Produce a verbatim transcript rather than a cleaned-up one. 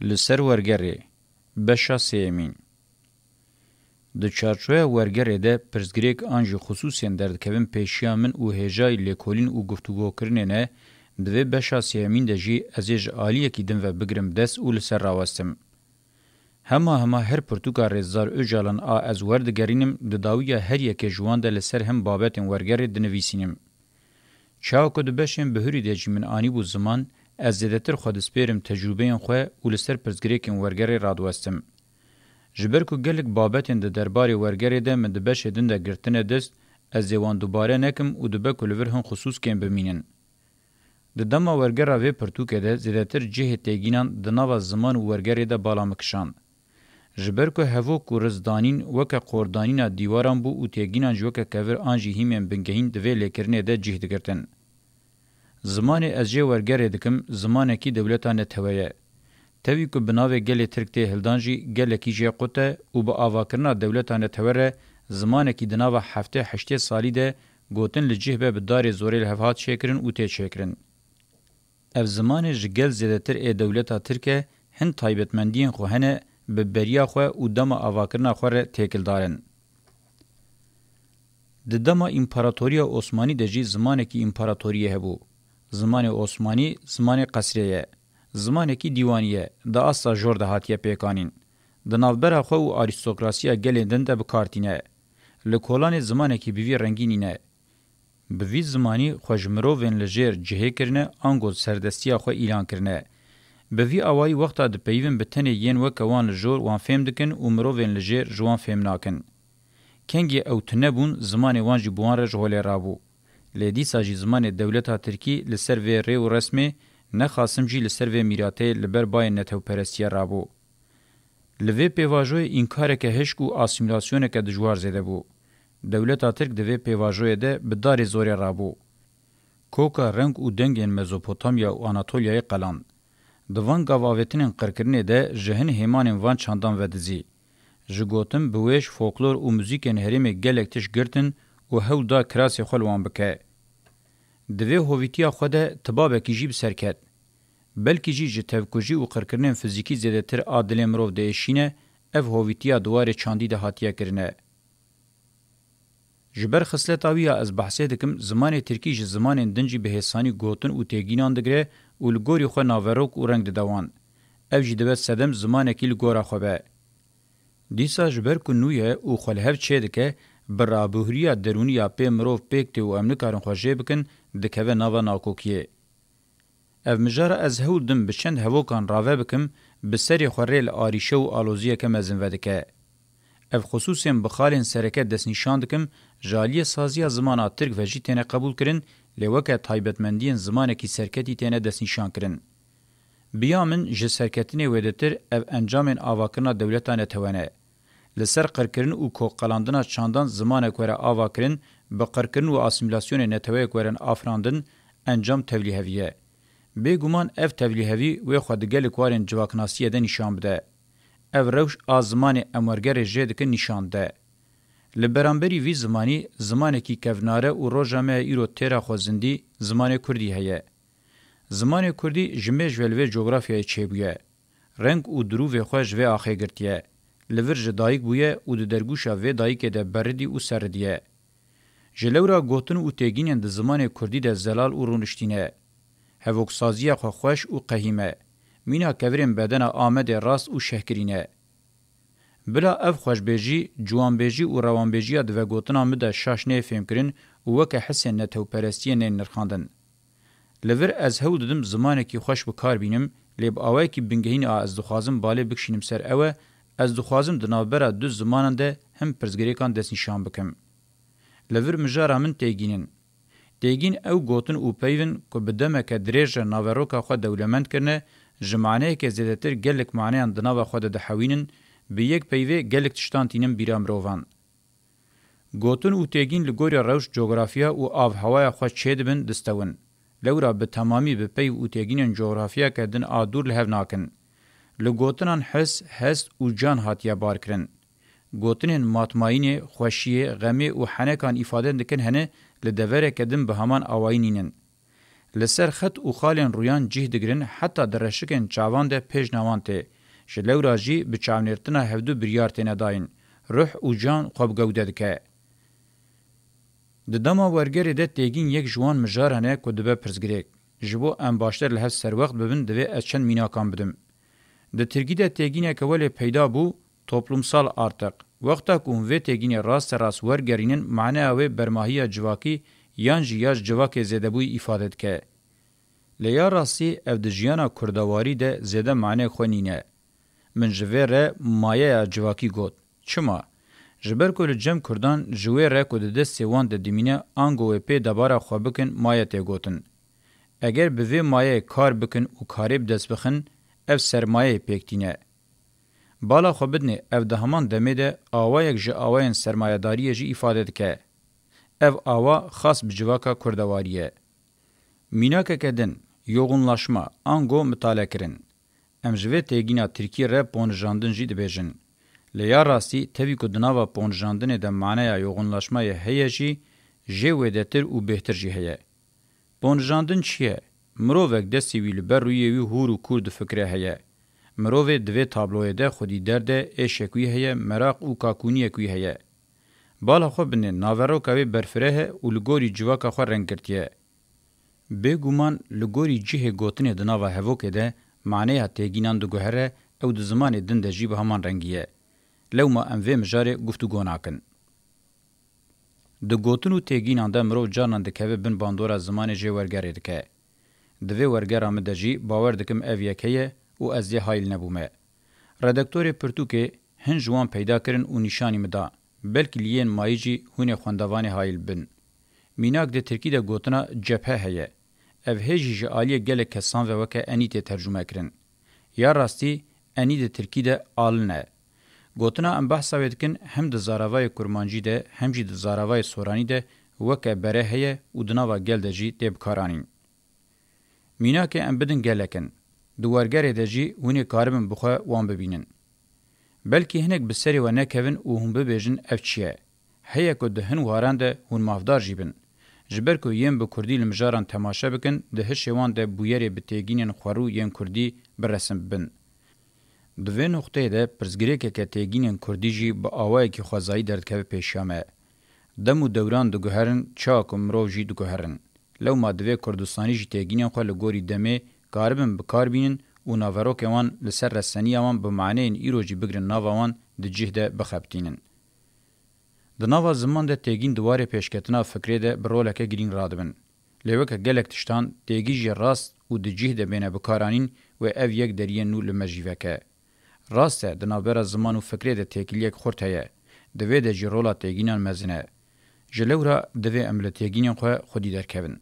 Li ser wergerê, beşa sêyemîn. Di çarçoya wergerê de pirsgirêk an jî xisûsên derdikevin pêşiya min û hêjayî lêkolîn û guftûgokirinê ne, di vê beşa sêyemîn de jî ez ê ji aliyekî din ve bigirim dest û li ser rawestim. Hema hema her pirtûka Rêzdar Ocalan a ez werdigerînim, di dawiya her yekê ji wan de li ser hin babetên wergerê dinivîsînim. Çawa ku di beşên bihurî de jî min anîbû ziman, ez zêdetir xwe dispêrim tecrûbeyên xwe û li ser pirsgirêkên wergerê radiwestim. Ji ber ku gelek babetên di derbarê wergerê de min di beşê din de girtine dest, ez ê wan dubare nekim û dibe ku li vir hin xisûskên bimînin. Di dema wergera vê pirtûkê de zêdetir cihê têgînan di nava ziman û wergerê de bala min kişand. Ji ber ku hevok û rizdanîn weke qordanîna dîwaran bû û têgînan jî weke kevir an jî hîmên bingehîn di vê lêkirinê de cih digirtin. Zimanê ez jê wergerê dikim, zimanekî dewleta netewe ye. Tevî ku bi navê gelê Tirk tê hildan jî gelekî jê qut e û bi avakirina dewleta netewe re zimanekî di nava heftê heştê salî de gotin li cih be bi darê zorê li hev hat çêkirin û tê çêkirin. Ev zimanê ji gel zêdetir ê dewleta Tirk e, hin taybetmendiyên xwe hene, bi beriya xwe û dema avakirina xwe re têkildar in. Di dema Împaratoriya Osmanî de jî zimanekî împaratoriyê hebû. Zimanê Osmanî zimanê qesrê ye. Zimanekî dîwanî ye, di asta jor de hatiye pêkanîn. Di navbera xwe û arîstokrasiya gelên din de bi kar tîne. Li kolanê zimanekî bi vî rengî nîne. Bi vî zimanî xwe ji mirovên li jêr cihê kirine, ango serdestiya xwe îlan kirine. Bi vî awayî wexta dipeyivin bi tenê yên weke wan li jor wan fêm dikin û mirovên li jêr ji wan fêm nakin. Kengê ew tune bûn, zimanê wan jî bi wan re ji holê rabû. Lê dîsa jî zimanê dewleta Tirkî li ser vê rê û resmê, nexasim jî li ser vê mîratê li ber bayên netewperestiye rabû. Li vê pêvajoyê înkareke hişk û asîmîlasyoneke dijwar zêde bû. Dewleta Tirk di vê pêvajoyê de bi darê zorê rabû. Koka reng û dengên Mezopotamya û Anatolyayê qeland. Di van gavavêtinên qirkirinê de ji hin hêmanên van çandan vedizî. Ji gotin, biwêj, folklor û muzîkên herêmê gelek tişt girtin û hewl da kirasê xwe li wan bike. Di vê hovîtiya xwe de tibabekî jî bi ser ket. Belkî jî ji tevkujî û qirkirinên fizîkî zêdetir a dilê mirov diêşîne, ev hovîtiya di warê çandî de hatiye kirine. Ji ber xisleta wî ya ez behsê dikim, zimanê tirkî ji zimanên din jî bi hêsanî gotin û têgînan digire û li gorî xwe naverok û reng dide wan. Ev jî dibe sedem zimanekî li gora xwe be. Dîsa ji ber ku nû ye û xwe li hev çêdike, bi rabûhriya derûnî ya pê mirov pêk tê û em nikarin xwe jê bikin, dikeve nava nakokiyê. Ev mijara ez hewl dim bi çend hevokan rave bikim, bi serê xwe rê li arîşe û aloziyeke mezin vedike. Ev xisûsên bi xalên sereke destnîşan dikim, ji aliyê saziya zimana tirk ve jî têne qebûlkirin, lê weke taybetmendiyên zimanekî serketî têne destnîşankirin. Bi ya min ji serketinê wêdetir ev encamên avakirina dewleta netewe ne. Li ser qirkirin û kokqelandina çandan zimanek were avakirin, bi qirkirin û asîmîlasyonê neteweyek werin afirandin, encam tevlîhevî ye. Bêguman ev tevlîhevî wê xwe di gelek warên civaknasiyê de nîşan bide. Ev rewş a zimanê em wergerê jê dikin nîşan dide. Li beramberî vî zimanî, zimanekî kevnare û roja me ya îro têra xwezindî, zimanê kurdî heye. Zimanê kurdî ji mêj ve li vê cografyayê çêbûye. Reng û dirûvê xwe ji vê axê girtiye. Li vir ji dayik bûye û di dergûşa vê dayikê de beridiye û seridiye. Ji lewra gotin û têgînên di zimanê kurdî de zelal û rûniştî ne. Hevoksaziya xwe xweş û qehîm e. Mîna kevirên bedena Amedê rast û şehkirî ne. Bila ev xweşbêjî, ciwanbêjî û rewanbêjiya di vegotina min de şaş neyê fêmkirin û weke hisên netewperestiyê neyên nirxandin. Li vir ez hewl didim zimanekî xweş bi kar bînim, lê bi awayekî bingehîn a ez dixwazim balê bikişînim ser ew e, ez dixwazim di navbera du zimanan de hin pirsgirêkan destnîşan bikim. Li vir mijara min têgîn in. Têgîn ew gotin û peyv in ku bi demeke dirêj re naveroka xwe dewlemend kirine, ji maneyeke zêdetir gelek maneyan di nava xwe de dihewînin, bi yek peyvê gelek tiştan tînin bîra mirovan. Gotin û têgîn li gorî rewş, cografiya û avhewaya xwe çêdibin, distewin. Lewra bi temamî bi peyv û têgînên cografiyeke din a dûr li hev nakin. Li gotinan his, hest û can hatiye barkirin. Gotinên matmayînê, xweşiyê, xemê û henekan îfade dikin hene, li devereke din bi heman awayî nînin. Li ser xet û xalên rûyan cih digirin, heta di reşikên çavan de pêşna wan tê. Ji lewra jî bi çavnêrtina hevdu biryar têne dayîn. Ruh û can xwe bi gewde dike. Di dema wergerê de têgîn yek ji wan mijaran e ku dibe pirsgirêk. Ji bo em baştir li hev serwext bibin, divê ez çend mînakan bidim. Di tirkî de têgîneke welê peyda bû, toplumsal artık. Wexta ku hûn vê têgînê rasterast wergerînin, maneya wê bermahiya civakî yan jî ya ji civakê zêdebûyî îfade dike. Lê ya rastî ev di jiyana kurdewarî de zêde maneyê xwe nîne. Min ji vê re mayeya civakî got. Çima? Ji ber ku li cem kurdan ji wê re ku di destê wan de dimîne, ango wê pê debara xwe bikin, maye tê gotin. Eger bi vê mayeyê kar bikin û karê bi dest bixin, ev sermayeyê pêk tîne. Bala xwe bidinê, ev di heman demê de awayek ji awayên sermayedariyê jî îfade dike. Ev awa xas bi civaka kurdewarî ye. Mînakeke din, yoxunlaşma, ango mitalekirin. Em ji vê têgîna tirkî re ponijandin jî dibêjin. Lê ya rastî, tevî ku di nava ponijandinê de maneya yoxunlaşmayê heye jî, jê wêdetir û bêhtir jî heye. Ponijandin çi ye? Mirovek destê wî li ber rûyê wî hûr û kûr difikire heye. Mirovê di vê tabloyê de xwedî derde, êşek wî heye, meraq û kakûniyek wî heye. Bala xwe binê, naveroka wê berfireh e û li gorî civaka xwe reng girtiye. Bêguman li gorî cihê gotinê di nava hevokê de maneya têgînan diguhere, ew di zimanê din de jî bi heman rengî ye. Lewma em vê mijarê guftûgo nakin. Di gotin û têgînan de mirov carinan dikeve bin bandora zimanê jê wergerê dike. Di vê wergera min de jî bawer dikim ev yek heye û ez lê hayil nebûme. Redaktorê pirtûkê hin ji wan peyda kirin û nîşanî min da. Belkî li yên mayî jî hûn ê xwendevanê hayil bin. Mînak di tirkî de gotina cephe heye. Ev hê jî ji aliyê gelek kesan ve weke enî tê tercûme kirin. Ya rastî, enî di tirkî de alin e. Gotina em behsa wê dikin hem di zaravayê kurmancî de hem jî di zaravayê soranî de weke bere heye û di nava gel de jî tê bikaranîn. Mînakê em bidin gelek in. Di wergerê de jî hûn ê karibin bi xwe wan bibînin. Belkî hinek bi serê we nekevin û hûn bibêjin ev çi ye? Heye ku di hin waran de hûn mafdar jî bin. Ji ber ku yên bi kurdî li mijaran temaşe bikin, di hişê wan de bûyerê bi têgînên xwerû yên kurdî bi resim bin. Di vê noqteyê de pirsgirêkeke têgînên kurdî jî bi awayekî xwezayî derdikeve pêşiya me. Dem û dewran diguherin, çawa ku mirov jî diguherin. Lewma divê Kurdistanî jî têgînên xwe li gorî demê karibin bi kar bînin û naverokê wan li ser reseniya wan bi maneyên îro jî bigrin nava wan di cih de bixebitînin. Di nava ziman de têgîn di warê pêşketina fikrê de bi roleke girîng radibin. Lê weke gelek tiştan, têgî jî rast û di cih de bêne bikaranîn wê ev yek deriyên nû li me jî veke. Rast e, di navbera ziman û fikrê de têkiliyek xurt heye. Di vê de jî rola têgînan mezin e. Ji lewra divê em li têgînên xwe xwedî derkevin.